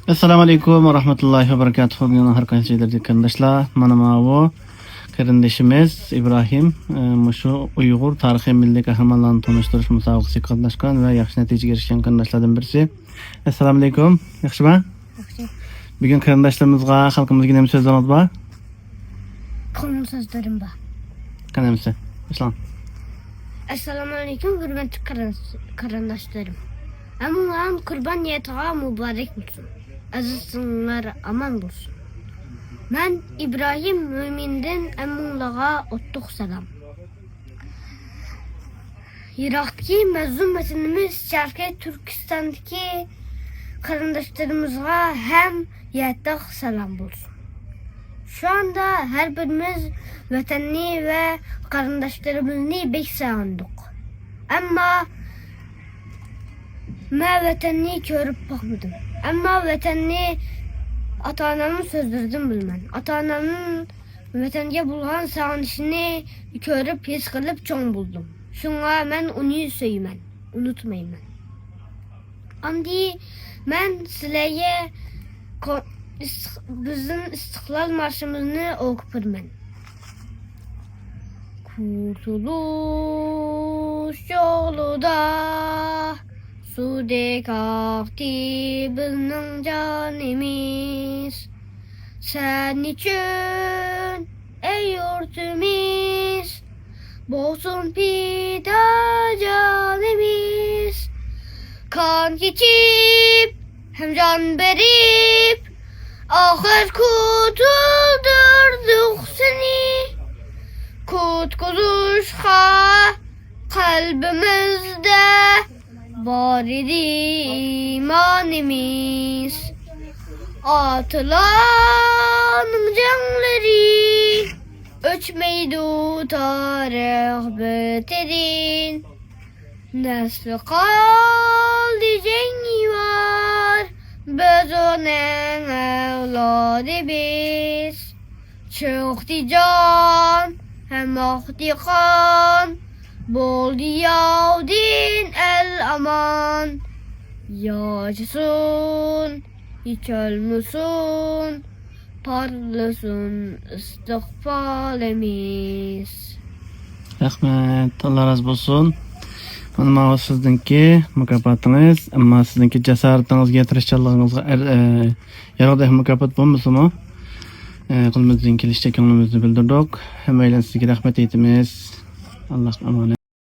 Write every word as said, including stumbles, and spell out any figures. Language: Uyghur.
ئەسسالامۇ ئەلەيكۇم ۋە رەھمەتۇللاھى ۋە بەرىكاتۇھۇ. بۈگۈن ھەر قايسى جايلاردىكى قېرىنداشلار، مانا ماۋۇ قېرىندىشىمىز ئىبراھىم، ئە، مۇشۇ ئۇيغۇر تارىخىي مىللىي قەھرىمانلارنى تونۇشتۇرۇش مۇسابىقىسىگە قاتناشقان ۋە ياخشى نەتىجىگە ئېرىشكەن قېرىنداشلاردىن بىرسى. ئەسسالامۇ ئەلەيكۇم، ياخشىما؟ ياخشى. بۈگۈن قېرىنداشلىرىمىزغا، خەلقىمىزگە نېمە سۆزلىرىڭىز بار؟ قوڭۇر سۆزلىرىم بار. قېنى ئەمىسە، باشلاڭ. ئەسسالامۇ ئەلەيكۇم، ھۆرمەتلىك قېرىنداش-، قېرىنداشلىرىم. ھەممىڭلارنىڭ قۇربان ھېيتىغا مۇبارەك بولسۇن. ئەزىزلىرىڭلار ئامان بولسۇن. مەن ئىبراھىم مۆمىندىن ھەممىڭلارغا ئوتلۇق سالام. يىراقتىكى مەزلۇم ۋەتىنىمىز شەرقىي تۈركىستاندىكى قېرىنداشلىرىمىزغا ھەم ياتاق سالام بولسۇن. شۇ ئاندا ھەر بىرىمىز ۋەتەننى ۋە قېرىنداشلىرىمىزنى بەك سېغىندۇق. ئەمما مەن ۋەتەننى كۆرۈپ باقمىدىم. ئەمما ۋەتەننى ئاتا-ئانامنىڭ سۆزلىرىدىن بىلىمەن. ئاتا-ئانامنىڭ ۋەتەنگە بولغان سېغىنىشىنى كۆرۈپ، ھېس قىلىپ چوڭ بولدۇم. شۇڭا مەن ئۇنى سۆيىمەن، ئۇنتۇمايمەن. ئەمدى مەن سىلەرگە كو-، ئىستىق-، بىزنىڭ ئىستىقلال مارشىمىزنى ئوقۇپ بېرىمەن. قۇتۇلۇش يولىدا سۇدەك ئاقتى بىزنىڭ جانىمىز. سەن ئۈچۈن، ئەي يۇرتىمىز، بولسۇن پىدا جانىمىز. قان كېچىپ ھەم جان بېرىپ، ئاخىر قۇتۇلدۇردۇق سېنى. قۇتقۇزۇشقا قەلبىمىزدە بار ئىدى ئىمانىمىز. ئاتىلارنىڭ جەڭلىرى ئۆچمەيدۇ تارىخ بېتىدىن. نەسلى قالدى جەڭگىۋار، بىز ئۇنىڭ ئەۋلادى بىز. چىقتى جان ھەم ئاقتى قان، بولدى ياۋدىن ئەل ئامان. ياشىسۇن، يېچىلمىسۇن، پارلىسۇن ئىستىقبالىمىز. رەھمەت، ئاللا رازى بولسۇن. مانا ماۋۇ سىزنىڭكى مۇكاپاتىڭىز، ئەمما سىزنىڭكى جاسارىتىڭىزگە، تىرىشچانلىقىڭىزغا ئەر-، ئە، يارىغۇدەك مۇكاپات بولمىسىمۇ، ئە، قولىمىزدىن كېلىشىچە كۆڭلىمىزنى بىلدۈردۇق. ھەممەيلەن سىزگە رەھمەت ئېيتىمىز. ئاللاھقا ئامانەت.